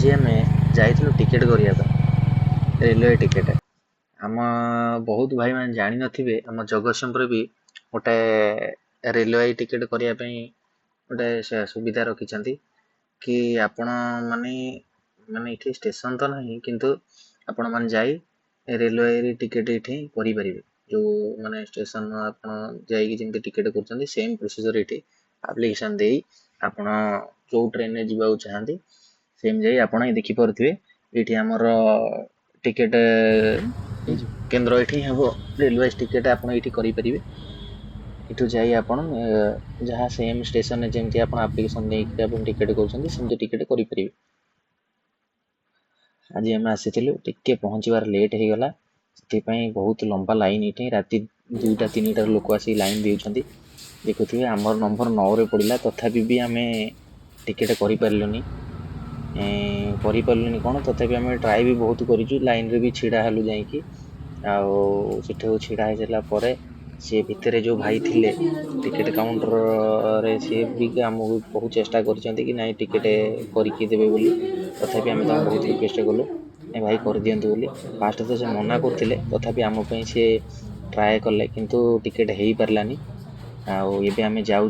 ଆଜି ଆମେ ଯାଇଥିଲୁ ଟିକେଟ୍ କରିବା ପାଇଁ, ରେଲୱେ ଟିକେଟ୍। ଆମ ବହୁତ ଭାଇମାନେ ଜାଣିନଥିବେ, ଆମ ଜଗତସିଂହପୁରରେ ବି ଗୋଟେ ରେଲୱେ ଟିକେଟ୍ କରିବା ପାଇଁ ଗୋଟେ ସୁବିଧା ରଖିଛନ୍ତି କି ଆପଣ ମାନେ ମାନେ ଏଠି ଷ୍ଟେସନ୍ ତ ନାହିଁ, କିନ୍ତୁ ଆପଣମାନେ ଯାଇ ରେଲୱେ ଟିକେଟ୍ ଏଠି କରିପାରିବେ। ଯେଉଁ ମାନେ ଷ୍ଟେସନ୍ ଆପଣ ଯାଇକି ଯେମିତି ଟିକେଟ୍ କରୁଛନ୍ତି, ସେମ୍ ପ୍ରୋସିଜର୍ ଏଠି ଆପ୍ଲିକେସନ୍ ଦେଇ ଆପଣ ଯେଉଁ ଟ୍ରେନରେ ଯିବାକୁ ଚାହାନ୍ତି, ସେମ୍ ଯାଇ ଆପଣ ଦେଖିପାରୁଥିବେ। ଏଇଠି ଆମର ଟିକେଟ୍ କେନ୍ଦ୍ର ଏଠି ହେବ। ରେଲୱେ ଟିକେଟ୍ ଆପଣ ଏଇଠି କରିପାରିବେ। ଏଠୁ ଯାଇ ଆପଣ ଯାହା ସେମ୍ ଷ୍ଟେସନରେ ଯେମିତି ଆପଣ ଆପ୍ଲିକେସନ୍ ନେଇକି ଆପଣ ଟିକେଟ୍ କରୁଛନ୍ତି, ସେମିତି ଟିକେଟ୍ କରିପାରିବେ। ଆଜି ଆମେ ଆସିଥିଲୁ, ଟିକେ ପହଞ୍ଚିବାର ଲେଟ୍ ହେଇଗଲା, ସେଥିପାଇଁ ବହୁତ ଲମ୍ବା ଲାଇନ୍ ଏଠି। ରାତି 2ଟା 3ଟାରୁ ଲୋକ ଆସିକି ଲାଇନ୍ ଦେଉଛନ୍ତି। ଦେଖୁଥିବେ, ଆମର ନମ୍ବର 9ରେ ପଡ଼ିଲା, ତଥାପି ବି ଆମେ ଟିକେଟ୍ କରିପାରିଲୁନି। କରିପାରିଲୁନି କ'ଣ, ତଥାପି ଆମେ ଟ୍ରାଏ ବି ବହୁତ କରିଛୁ। ଲାଇନ୍ରେ ବି ଛିଡ଼ା ହେଲୁ ଯାଇକି। ଆଉ ସେଠୁ ଛିଡ଼ା ହେଇସାରିଲା ପରେ ସିଏ ଭିତରେ ଯେଉଁ ଭାଇ ଥିଲେ ଟିକେଟ୍ କାଉଣ୍ଟରରେ, ସିଏ ବି ଆମକୁ ବହୁତ ଚେଷ୍ଟା କରିଛନ୍ତି କି ନାଇଁ, ଟିକେଟ୍ କରିକି ଦେବେ ବୋଲି। ତଥାପି ଆମେ ତାଙ୍କୁ ବହୁତ ରିକ୍ୱେଷ୍ଟ କଲୁ, ନାଇଁ ଭାଇ, କରିଦିଅନ୍ତୁ ବୋଲି। ଫାଷ୍ଟ ତ ସେ ମନା କରୁଥିଲେ, ତଥାପି ଆମ ପାଇଁ ସିଏ ଟ୍ରାଏ କଲେ, କିନ୍ତୁ ଟିକେଟ୍ ହେଇପାରିଲାନି। ଆଉ ଏବେ ଆମେ ଯାଉଛୁ।